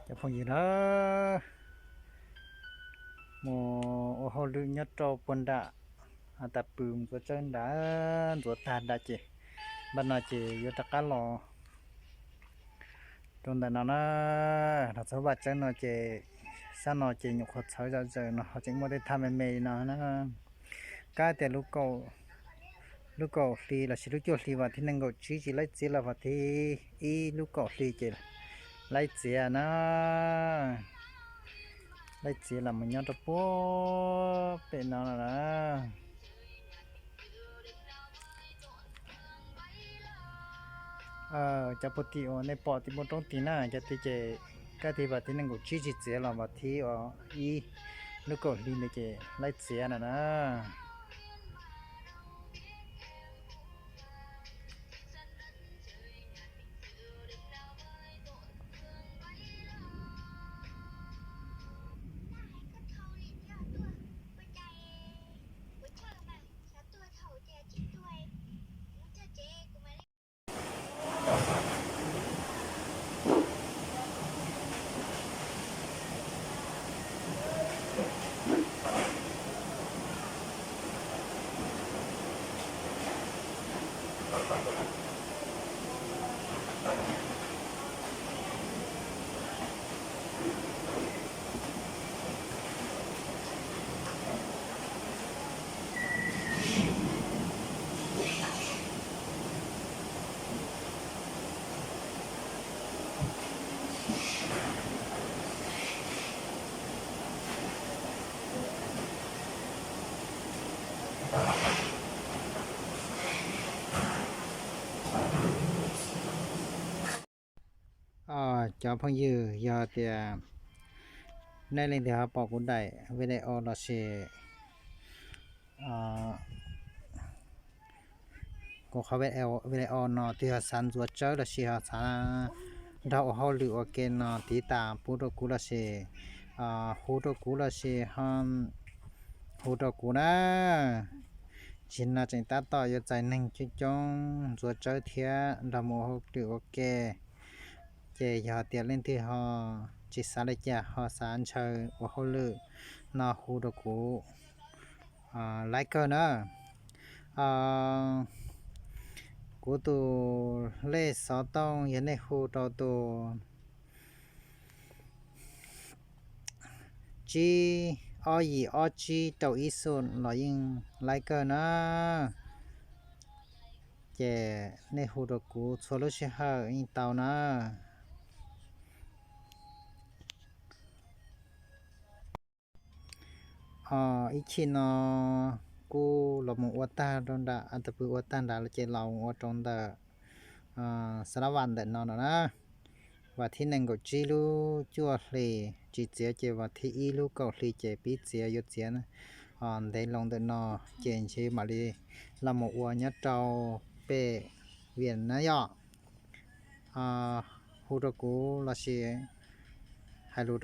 Cov phooj ywg na, mus ua hauj lwm nyob rau puag nram, tas pw ntxuav tsawb nrad, ntxuav tag nrad ces npaj no ces yuav rov qab los rau ntawm no na. Los txog vaj tsawb no ces sab no ces nyuam qhuav txhawv zom zaws no ho tseem muaj tej thaj me me li no na. Kab tias lub kaum hli lossis lub cuaj hli vas thib nees nkaum tsib tsis laib txiav los vas thib ib lub kaum hli ces laib txiav na. Laib txiav los mus nyob rau puag pem no na. Cov puag tim uas nej pom tim npoo roob tid na, cov tid ces kab tias vas thib nees nkaum tsib tsis txiav los vas thib ib lub kaum hli ntawd ces laib txiav na na. Cov phooj ywg, yog tias nej leej twg ho pom kuv daim video lossis kuv qhov video no twg ho xav ntxuav tsawb lossis ho xav nrog ua hauj lwm ua ke no tiv tas pub rau kuv lossis hu rau kuv lossis ho hu rau kuv na. Tsim no tseem tab tom yuav txais neeg coob coob ntxuav tsawb thiab nrog mus ua hauj lwm ua ke. Ces yog tias leej twg ho tsis xav li cas ho xav ntshaw ua hauj lwm no hu rau kuv laib kawg na. Kuv tus lej xov tooj yog nej hu rau tus tsib ob yim ob tsib rau ib xu los yeej laib kawg na. Ces nej hu rau kuv txhua lub sij hawm yeej tau na. Ib chim no kuj los mus ua tag rau nram, tab pw ua tag nrad ces los mus ua rau ntawm Xav Lab Vam ntawm no no na. Vas thib nees nkaum tsib lub cuaj hlis tsis txiav ces vas thib ib lub kaum hlis ces pib txiav, yuav txiav ntev loo ntawm no ces ntshe mam li los mus ua nyob rau pem Vias na yom. Hu rau kuv lossis hais lus